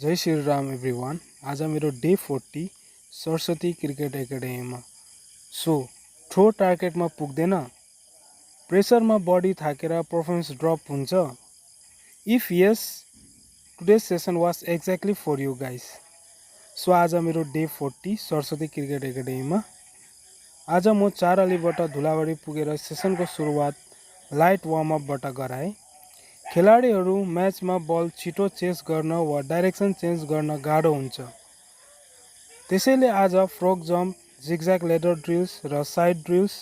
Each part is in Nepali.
जय श्री राम एभ्रिवान। आज मेरो डे 40 सरस्वती क्रिकेट एकाडेमीमा। सो थ्रो टार्गेटमा पुग्दैन, प्रेसरमा बडी थाकेर पर्फर्मेन्स ड्रप हुन्छ। If yes, today's session was exactly for you guys. So आज मेरो डे 40 सरस्वती क्रिकेट एकाडेमीमा। आज म 4 अलीबाट धुलाबाडी पुगेर सेसनको सुरुवात लाइट वार्मअपबाट गराएँ। खेलाडीहरू म्याचमा बल छिटो चेस गर्न वा डाइरेक्सन चेन्ज गर्न गाह्रो हुन्छ, त्यसैले आज frog jump, zigzag ladder drills र साइड ड्रिल्स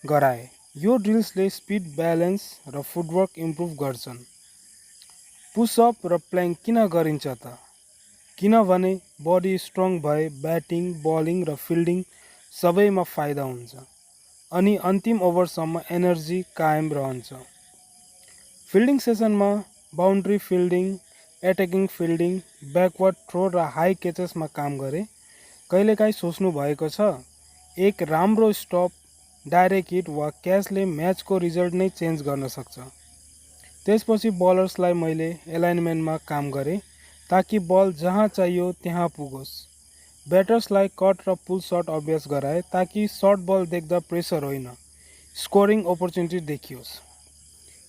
गराए। यो ड्रिल्सले स्पिड, ब्यालेन्स र फुटवर्क इम्प्रुभ गर्छन्। पुसअप र प्ल्याङ्क किन गरिन्छ त? किनभने बडी स्ट्रङ भए ब्याटिङ, बलिङ र फिल्डिङ सबैमा फाइदा हुन्छ अनि अन्तिम ओभरसम्म एनर्जी कायम रहन्छ। फिल्डिङ सेसनमा boundary fielding, attacking fielding, backward throw र हाई क्याचेसमा काम गरे। कहिलेकाहीँ सोच्नु भएको छ, एक राम्रो स्टप, डाइरेक्ट हिट वा क्याचले म्याचको रिजल्ट नै चेन्ज गर्न सक्छ। त्यसपछि बलर्सलाई मैले एलाइनमेन्टमा काम गरेँ ताकि बल जहाँ चाहियो त्यहाँ पुगोस्। ब्याटर्सलाई कट र पुल सर्ट अभ्यास गराए ताकि सर्ट बल देख्दा प्रेसर होइन, स्कोरिङ अपर्च्युनिटी देखियोस्।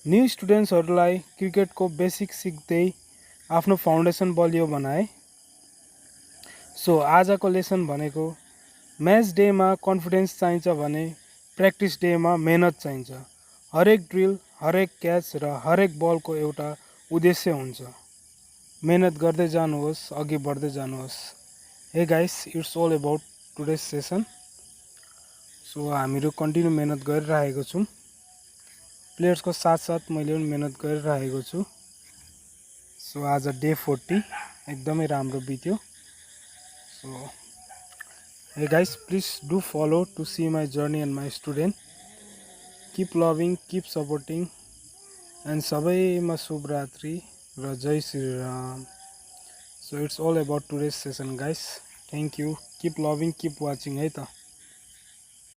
न्यू स्टुडेन्ट्सहरूलाई क्रिकेटको बेसिक सिक्दै आफ्नो फाउन्डेसन बलियो बनाए। सो आजको लेसन भनेको म्याच डेमा कन्फिडेन्स चाहिन्छ भने प्र्याक्टिस डेमा मेहनत चाहिन्छ। हरेक ड्रिल, हरेक क्याच र हरेक बलको एउटा उद्देश्य हुन्छ। मेहनत गर्दै जानुहोस्, अघि बढ्दै जानुहोस्। Hey guys, it's all about today's session. So हामीहरू कन्टिन्यू मेहनत गरिरहेको छौँ। प्लेयर्सको साथ मैले पनि मेहनत गरिरहेको छु। सो आज डे 40 एकदमै राम्रो बित्यो। So hey guys, please do follow to see my journey and my student. Keep loving, keep supporting, and सबैमा शुभरात्रि र जय Shri Ram. So it's all about today's session guys. Thank you. Keep loving, keep watching है त।